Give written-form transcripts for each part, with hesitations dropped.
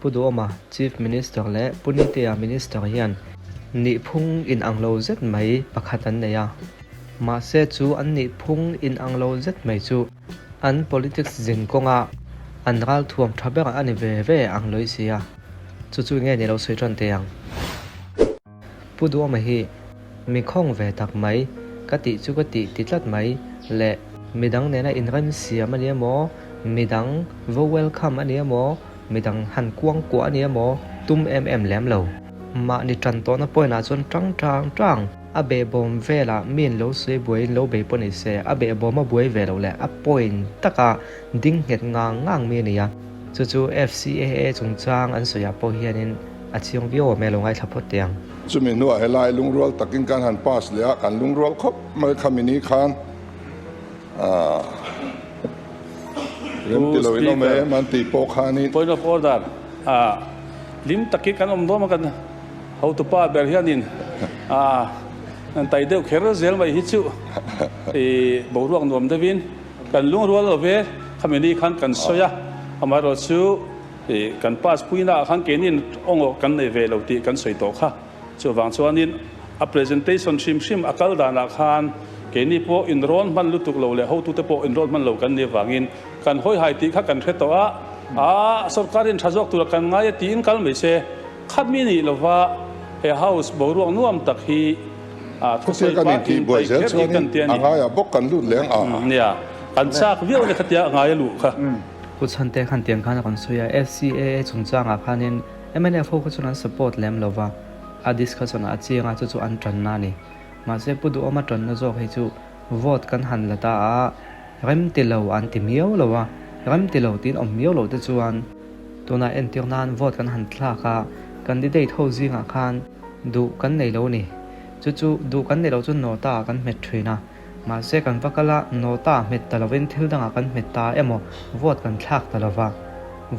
Pu Duhawma, Chief Minister leh Pu Nitea Minister hian nihphung inang lo zet mai pakhat an nei a. Mahse chu an nihphung inang lo zet mai chu an politics zin kawnga an ralthuam tha ber a ni ve ve ang lawih si a. Chu chu nge ni lo sawi tan teh ang. Pu Duhawma hi mi khawng ve tak mai, ka tih chu ka tih ti tlat mai leh midang nena inrem siam a ni emaw, midang va welcome a ni emaw, midang han kuang kuah a ni emaw tum em em lem lo. Mahni tan tawhna point ah chuan tang tang tang a behbawm velah miin lo sawi buaiin lo bei pawh ni se, a behbawm a buai ve loh leh a point taka ding nghet ngang ngang mi a ni a. Chu chu FCAA chungchang an sawiah pawh hianin a chiang viau awm e, lo ngaithla phawt teh ang. Chumi hnuah helai lungrual takin kan han pass leh a, kan lungrual khawp mai khami ni khan rem ti loin awm em an tih pawh khanin. Point of order, Hlim takin kan awm dawn a kan hotupa ber hianin tai deuh kher zel mai hi chu boruak nuam deuhin Kan lungrual lo ve, khami ni khan kan sawi a, amaherawh chu kan pass puina ah khan keinin awngawh kan nei ve lo tih kan sawi tawh kha. Chuvang chuanin a presentation hrim hrim a kal danah khan keini pawh inrawn hman lutuk lo leh hotute pawh inrawn hman lo kan nih avangin kan hawihai tih kha kan hre tawh a, a sorkarin tha zawk tura kan ngai a tiin kal mai se, khami nih lova he house boruak nuam tak hi A Thusawi thusawi kan pa intih in buai tai zel kher hi chuanin kan ti a a ni. ngaiah bawk kan lut leng a. Nia, kan chak viau le khatia a ngai a luh kha. Pu Chhante khan tiang khan a rawn sawi a, FCAA chungchangah khanin mnf ho kha chuan an support lem lo va, a discussion ah a chiang a, chu chu an tanna a ni. Mahse Pu Duhawma tanna zawk hi chu vote kan han la ta a, rem ti lo an ti miau lo a, rem ti lo tiin awm miau loh te chuan tunah entir nan vote kan han thlak a, candidate ho zingah khan duh kan nei lo a ni. Chu chu duh kan neih loh chu nota ah kan hmet thin a, mahse kan va kal a, nota ah hmet ta lovin thil dangah kan hmet ta emaw vote kan thlak ta lova,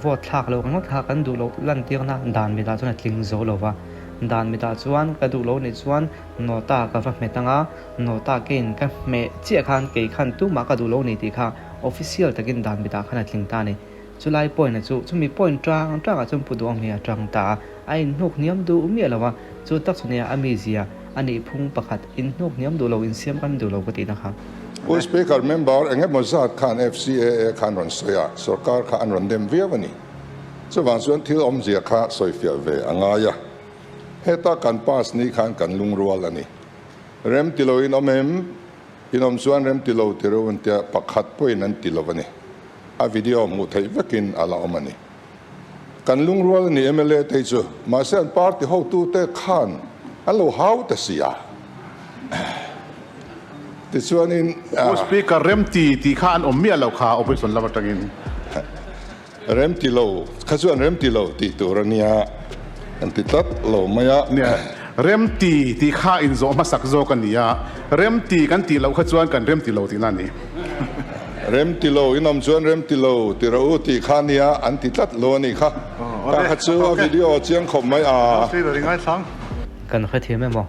vote thlak loh ringawt kha kan duh loh lantirna dan mitah chuan a tling zo lova, dan mitah chuan ka duh lo nih chuan nota ka va hmet anga, nota keiin ka hmeh chiah khan kei khan tumah ka duh lo ni tih kha official takin dan mitah khan a tling ta a ni. Chulai point a chu, chumi point tang tangah chuan Pu Duhawm hi a tang ta a, a inhnuk hniam duh miah lo a, chu tak chu nia a mizia a nih phung pakhat, inhnuk hniam duh lo, insiam kan duh lo ka tihna kha. Pu Speaker, member eng emaw zat khan FCAA khan rawn sawi a, sorkar kha an rawn dem viau a ni. Chuvang chuan thil awmzia kha sawifiah ve a ngai a. Heta kan pass ni khan kan lungrual a ni. Rem ti loin awm em? In awm chuan rem ti lo ti reuh an tia, pakhat pawhin an ti lo a ni. A video hmuh theih vekin a la awm a ni. Kan lungrual a ni mla te hi chu, mahse an party hotute khan an lo hau ta si a. Tichuanin. Pu Speaker, remti tih kha an awm miah lo kha opposition lam atangin. Remti lo kha chu an remti lo tih tur a nia, an ti tlat lo mai a. Nia, remti tih kha inzawh hmasak zawk a ni a, remti kan tih loh kha chuan kan remti lo tihna a ni. Remti lo in awm chuan remti lo ti rawh u tih kha nia, an ti tlat lo a nih kha. Tah kha chu a video chiang khawp mai a. Kan hrethiam emaw?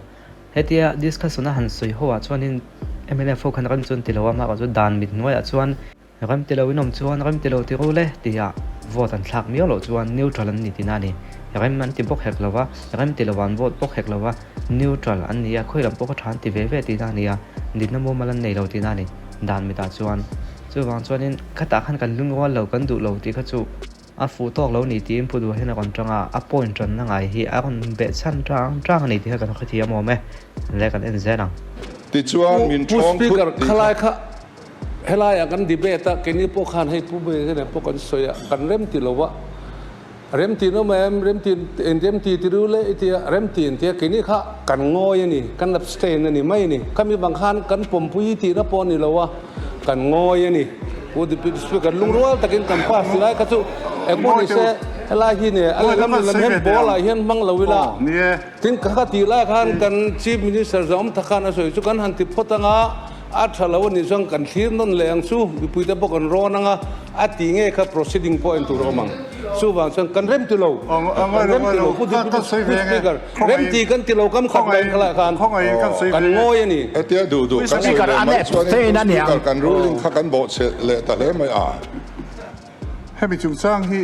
Hetia discussion a han sawi ho ah chuanin mnf ho khan rem chuan ti lo a, mahka chu dan mit hnuaiah chuan Rem ti lo in awm chuan rem ti lo ti ru le tia vote an thlak miau loh chuan neutral an ni tina a ni. Rem an ti bawk hek lo va, rem ti lo an vote bawk hek lo va, neutral an ni a, khawi lam pawh kha tha an ti ve ve tina a ni a, dinna mumal an nei lo tina a ni dan mitah chuan. Chuvang chuanin khatah khan kan lungrual lo, kan duh lo tih kha chu a fuh tawk lo ni tiin Pu Duha hian a rawn tang a, a point tanna ngai hi a rawn beh chhan tang tang a ni tih kha kan hrethiam awm e, le kan en zel ang. Tichuan min Pu thawng thut Speaker, tih kha. khalai kha Helaiah kan debate a, keini pawh khan hei Pu Bawihte nen pawh kan sawi a, kan remti lo a, remti nawm em, remti remti ti ru le i tia, remti an tia, keini kha kan ngawi a ni, kan abstain a ni mai a ni. Khami bang khan kan pawmpui tihna pawh a ni lo a, kan ngawi a ni. Pu Deputy Speaker, lungrual takin kan pass ti lai kha chu engpawh ni se, helai hi ne a lehlam lehlam hian ball ah hian hmang lo ila, tin kha tih lai khan kan Chief Minister zawm tak khan a sawi chu kan han ti phawt ang a, A tha lo a nih chuan kan thlir nawn leh ang chu, mipuite pawh kan rawn ang a, a tih nge kha proceeding pawh en tur a awm ang. Chuvang chuan kan rem ti lo, kan rem ti lo, Pu Deputy Speaker, rem ti kan ti lo kam khat mai khalai khan kan ngawi a ni. Hetia duh duh kan sawi leh mai chuanin Pu Speaker kan ruling kha kan bawhchhe leh ta hle mai a. Hemi chungchang hi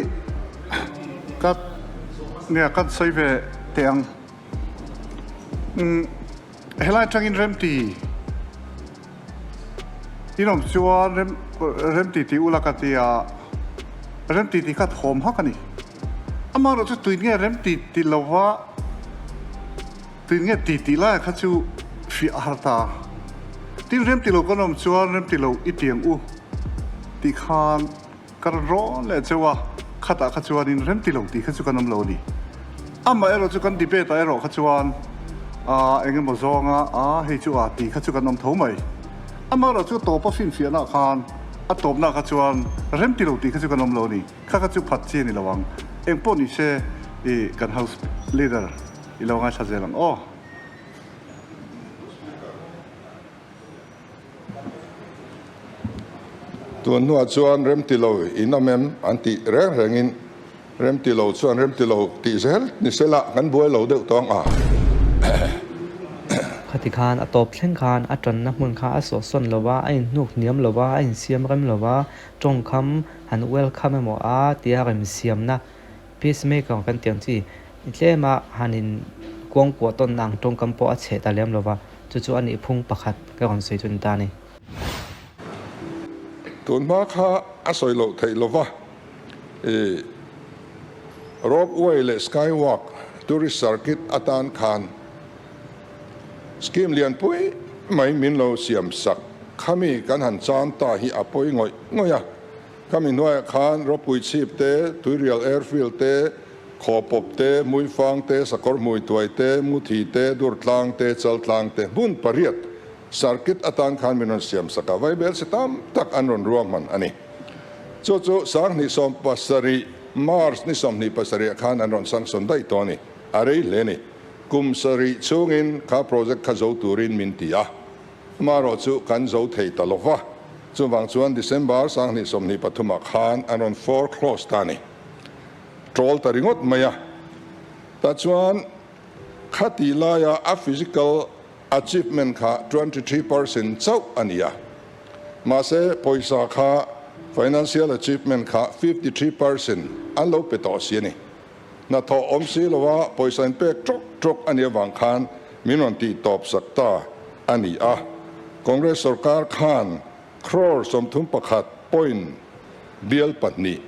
ka. Nia kan sawi ve teh ang. Umm helai atangin remti in awm chuan rem remti tih ula ka ti a, remti tih kha thawm hak a ni. Amaherawh chu tuin nge remti ti lova tuin nge ti tih laia kha chu fiah a har ta. Tin remti lo kan awm chuan remti lo i ti ang u tih khan Ka rawn rawn leh cheu a, khatah kha chuanin remti lo tih kha chu kan awm lo a ni. Amah erawh chu kan debate ah erawh kha chuan aa eng emaw zawnga aa hei chu aa tih kha chu kan awm tho mai. Amah erawh chu tawpa finfiahna ah khan a tawpna kha chuan remti lo tih kha chu kan awm lo a ni. Kha kha chu phat chi a ni lo ang. Eng pawh ni se i kan house leader i lo ngaithla zel ang aw. Tun hnuah chuan remti lo in awm em an tih reng rengin remti lo chuan remti lo tih zel ni sela kan buai lo deuh tawng a. Khati khan a tawp thleng khan a tanna hmun kha a sawhsawn lo va, a inhnuk hniam lo va, a insiam rem lo va, tawngkham han welcome emaw a tia remsiamna peacemaker kan tih ang chi tlema han in kuangkuah tawnna ang tawngkam pawh a chheh ta lem lo va. Chu chu a nih phung pakhat ka rawn sawi chu ni ta a ni. Tun hma kha a sawi loh theih lova, i Rope way leh Sky Walk tourist circuit atan khan scheme lianpui mai min lo siam sak khami kan han chan ta hi a pawi ngawih ngawih a. Khami hnuaiah khan Ropui chhip te, Tuirial Airfield te, Khawpawp te, Muifang te, Sakawr Hmuituai te, Muthi te, Durtlang te, Chaltlang te, hmun pariat circuit atan khan min rawn siam sak a, vaibel si tam tak an rawn ruahman a ni. Chu chu 2017 March ni 27 ah khan an rawn sanction daih tawh a ni. A rei hle a ni. Kum sarih chhungin kha project kha zo turin min ti a. Amaherawh chu kan zo thei ta lo va, chuvang chuan December 2023 ah khan an rawn foreclose ta a ni. Troll ta ringawt mai a. Tah chuan khati laia a physical achievement kha 23% chauh a ni a. Mahse pawisa kha financial achievement kha 53% an lo pe tawh si a ni. Hnathawh awm si lova pawisa in pek tawk tawk a nih avang khan min rawn tih tawp sak ta a ni a. Congress sorkar khan crore 31 point bial pahnih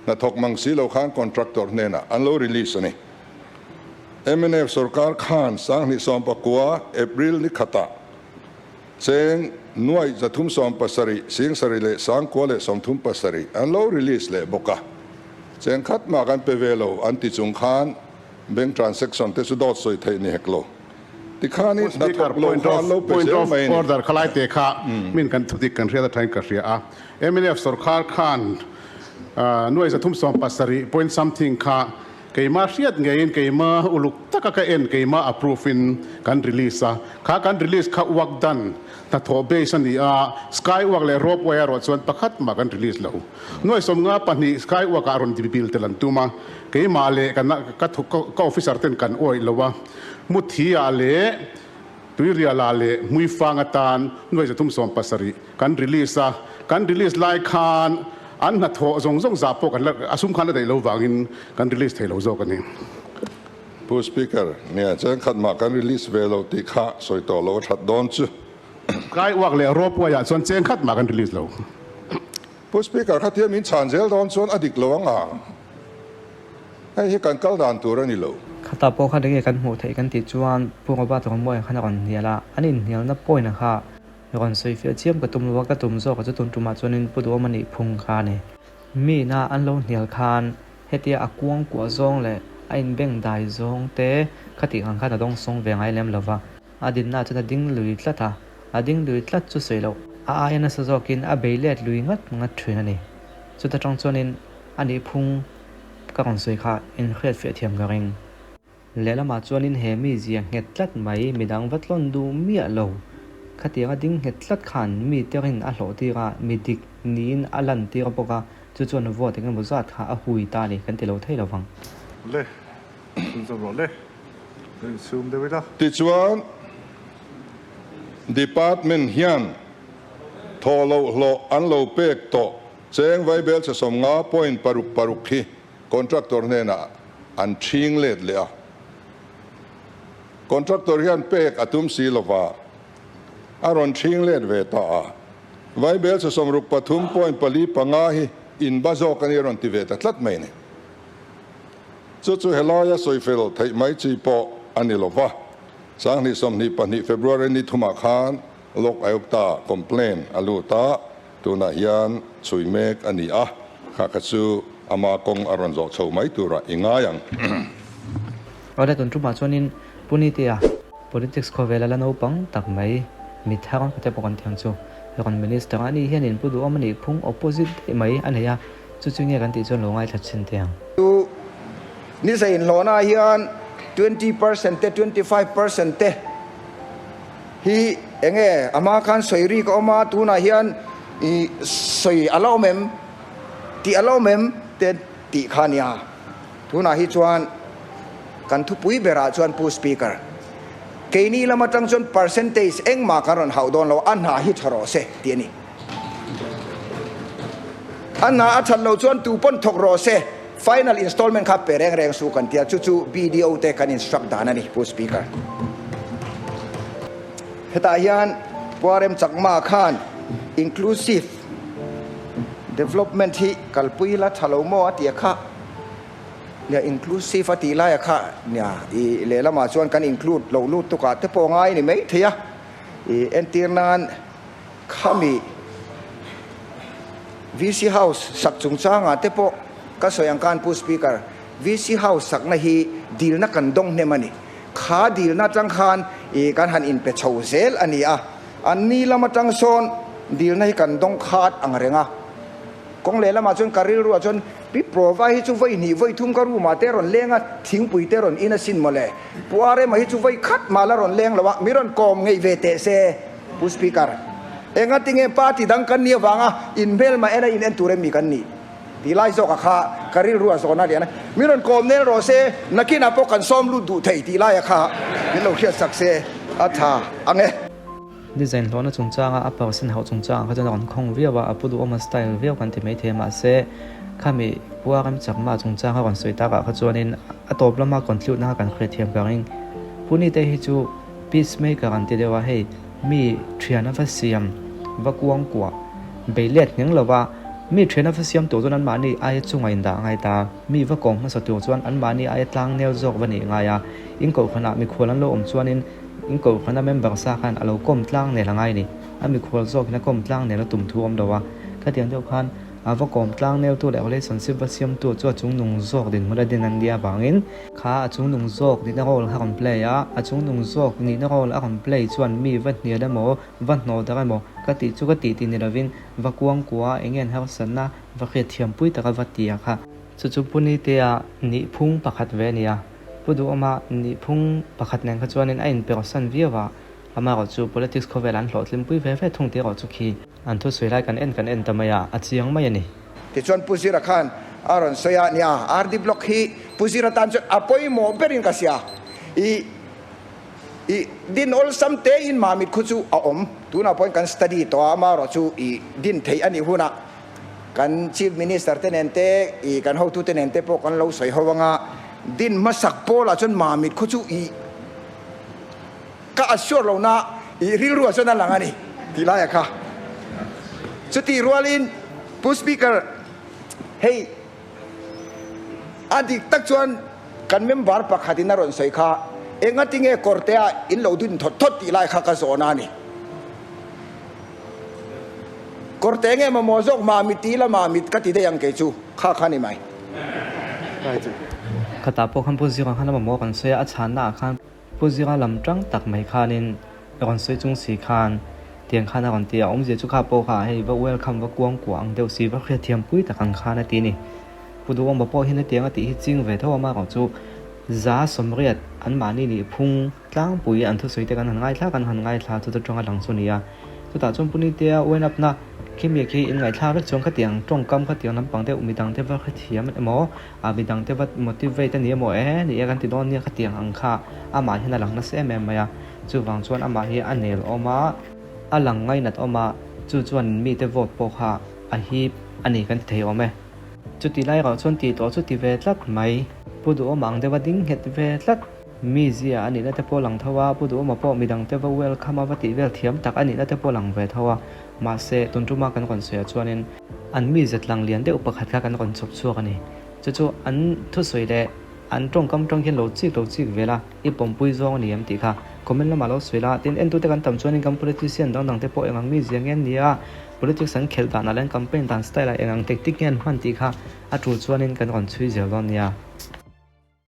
hnathawk mang si lo khan contractor hnenah an lo release a ni. Mnf sorkar khan 2019 April ni khatah cheng nuaih 370 sing sarih leh sangkua leh 37 an lo release leh bawk a. Cheng khat mah kan pe ve lo an ti chung khan bank transaction te chu dawt sawi theih ni hek lo. Tikhanin hnathawk lo kha an lo pe zel mai a ni. Order kha lai te kha min kan thudik kan hriat atangin ka hria a. Mnf sorkar khan nuai 370 point something kha keima hriat ngeiin keima uluk taka ka en keima approve in kan release a. Kha kan release kha work done hnathawh base a ni a, sky work leh rope way erawh chuan pakhat mah kan release lo. Nuai 52 sky work ah rawn bill tel an tum a, keimah leh ka ka officer ten kan awih lo a. Muthi-ah leh Tuirialah leh Hmuifang atan nuai 370 kan release a, kan release lai khan an hnathawh zawng zawng zah pawh kan la a sum khan la daih lo vangin kan release thei lo zawk a ni. Pu Speaker, nia chengkhat mah kan release ve lo tih kha sawi tawh lo a that dawn chu. Skywalk leh Ropeway ah chuan chengkhat mah kan release lo. Pu Speaker, khatia min chhan zel dawn chuan a dik lo ang a, hei hi kan kal dan tur a ni lo. Khata pawh kha enge kan hmuh theih kan tih chuan Pu Robert Romawia khan a rawn hnial a, an inhnialna point kha rawn sawi fiah chiam ka tum lo a, ka tum zawk a chu tun tumah chuanin Pu Duhawma nih phung kha a ni. Mi ina an lo hnial khan hetia a kuang kuah zawng leh a inbeng dai zawng te khatih ang khan a dawng sawng ve ngai lem lo va, a dinna chuan a ding lui tlat a. A ding lui tlat chu sawi loh. A aia nasa zawkin a bei let lui ngat ngat thin a ni. Chuta tang chuanin a nih phung ka rawn sawi kha inhriat fiah thiam ka ring. Lehlamah chuanin he mi zia nghet tlat mai midang va tlawn duh miah lo. Khatiang a ding nghet tlat khan mi te rin a hlawh tir a, mi dik niin a lan tir bawk a, chu chuan vote engemaw zat kha a hui ta a ni kan ti lo thei lovang. Le, chhunzawm rawh le. Insum deuh ila. Tichuan, Department hian thaw loh hlawh an lo pek tawh cheng vaibel che 50.66 hi contractor hnenah an ṭhing let leh a. Contractor hian pek a tum si lova, a rawn ṭhing let ve ta a. Vaibel chhe 63 point pali panga hi in ba zawk a ni a rawn ti ve ta tlat mai a ni. Chu chu helaia sawifel theih mai chi pawh a ni lova, 2022 February ni thumah khan Lok Ayukta complaint a lut a, tunah hian chhui mek a ni a, kha kha chu ama kawng a rawn zawh chho mai turah i ngai ang. Awle tun tumah chuanin Pu Nitea politics khawvela la naupang tak mai mi thar ka te pawh kan thiam chu rawn minister a nih hianin Pu Duhawm a nih phung opposite daih mai a nei a, chu chu nge kan tih chuan lo ngaithla chhin teh ang. Chu nisa inhlawhna ah hian 20% te 25% te hi enge a hma khan sawi rik a awm a, tunah hian i sawi a la awm em tih a la awm em te tih kha a nia. Tunah hi chuan kan thupui berah chuan Pu Speaker, keini lam atang chuan percentage engmah kan rawn hauh dawn lo, a hna hi tha rawh se tih a ni. A hna a that loh chuan tu pawn thawk rawh se, final installment kha pe reng reng suh kan tia, chu chu BDO te kan instruct dan a ni, Pu Speaker. Hetah hian Pu RM Chakma khan inclusive development hi kalpui la tha lo maw a tia kha, nia inclusive a tih laia kha nia i lehlamah chuan kan include lo lut tukah te pawh ngai a ni maithei a, i entir nan Khami VC House sak chungchangah te pawh ka sawi ang khan Pu Speaker, VC House sakna hi dilna kan dawng hnem a ni. Kha dilna atang khan i kan han inpe chho zel a ni a. An ni lam atang sawn dilna hi kan dawng khat ang reng a. Kawng leh lamah chuan ka rilruah chuan Pi Prova hi chu vawi hnih vawi thum ka room ah te rawn leng a, thingpui te rawn in asin mawle. Pu Arema hi chu vawi khat mah la rawn leng lo a, mi rawn kawm ngei ve teh se. Pu Speaker, engatinge party dang kan nih avanga in hmelma ena in en tur em mi kan nih? Tih lai zawka kha ka rilru a zawn a lian a, min rawn kawm nel rawh se, nakinah pawh kan sawm lut duh thei tih laia kha min lo hriat sak se a tha ang e. Design hlawhna chungchanga a percent hauh chungchangah kha chuan a rawn khawng viau a, a pu duhawm a style viau kan ti maithei a, mahse khami Pu RM Chakma chungchanga rawn sawi takah kha chuanin a tawp lama conclude na kha kan hriatthiam ka ring. Pu Nite hi chu Peace maker an ti deuh a, hei mi thian a va siam va kuang kuah bei let ngheng lo va, mi thian a va siam tur chuan anmahni aia chunga indah ngai ta, mi va kawng hmasa tur chuan anmahni aia tlang nel zawk va nih ngai a, in kohhranah mikhual an lo awm chuanin in kohhrana member sa khan a lo kawm tlang nel a ngai ni, a mikhual zawkin a kawm tlang nel a tum thu a awm lo a, khatiang deuh khan. A va kawm tlang neltu leh relationship va siamtu chu a chungnung zawk dinhmun a din an nia avangin, kha a chungnung zawk nihna role kha rawn play a, a chungnung zawk nihna role a rawn play chuan mi va hnial emaw, va hnawh darh emaw ka tih chu ka tih tih ni lovin va kuang kua eng nge an harsatna va hriatthiampui taka va ti a kha. Chu chu Pu Nitea nihphung pakhat ve a ni a, Pu Duhawma nihphung pakhat nen kha chuanin a inpersan viau a, amaherawh chu politics khawvel an hlawhtlinpui ve ve thung tih erawh chu khi. An thusawi lai kan en kan en ta mai a, a chiang mai a ni. Tichuan Pu Zira khan a rawn sawi a, nia RD Block hi Pu Zira tan chuan a pawimawh berin ka sia. I i din awlsam te in Mamit khu chu a awm. Tunah pawhin kan study tawh a, amaherawh chu i din theih a nih hunah kan Chief Minister te nen te, i kan hotute nen te pawh kan lo sawi ho anga, din hmasak pawlah chuan Mamit khu chu i Ka assure lo na i rilru ah chuan a lang a ni tih lai a kha. Chutih rualin Pu Speaker, hei a dik tak chuan kan member pakhatin a rawn sawi kha, engatinge kawrte ah in lo dun thawt thawt tih lai kha ka zawhna a ni. Kawrte nge mamawh zawk mamit ti ila mamit ka ti daih ang kei chu, kha kha ni mai. Khatah pawh khan Pu Zira khan a mamawh kan sawi a, a chhanna ah khan Pu Zira lam tang tak mai khanin rawn sawi chung si khan tiang khan a rawn ti a, awmzia chu kha pawh kha hei va welcome va kuang kuah ang deuh si va hriatthiam pui tak ang khan a ti a ni. Pu Duhawma pawh hian hetiang a tih hi ching ve tho a marawh chu 180 anmahni nih phung tlangpui an thusawi te kan han ngaithla kan han ngaithla chu chu tanga lang chu a ni a. Chutah chuan Pu Nitea wen up na khimi khi in ngaithla vek chuan khatiang tawngkam khatiang lampang deuh midang te va hrethiam emaw A midang te va motivate a ni emaw e ni e kan ti dawn nia khatiang ang kha amah hian a lang nasa em em mai a, chuvang chuan amah hi a nel awm a, a lang ngainat awm a, chu chuan mite vote pawh kha a hip a ni kan ti thei awm e. Chuti lai erawh chuan tih tawh chu ti ve tlat mai. Pu Duhawma ang deuha ding nghet ve tlat. Mizia a nihna te pawh lang tho a, Pu Duhawma pawh midang te va welcome a va tih vel thiam tak a nihna te pawh lang ve tho a, mahse tun tuma kan rawn sawi ah chuanin an mizia tlang lian deuh pakhat kha kan rawn chhawp chhuak a ni. Chu chu an thusawi leh an tawngkam tawng hian lo chik lo chik vel a, i pawmpui zawng a ni em tih kha comment lamah lo sawi la. Tin, entute kan tam chuanin kan politician dang dang te pawh eng ang mizia nge an ni a, politics an khelh danah leh an campaign dan style ah eng ang tactic nge an hman tih kha a tul chuanin kan rawn chhui zel dawn nia.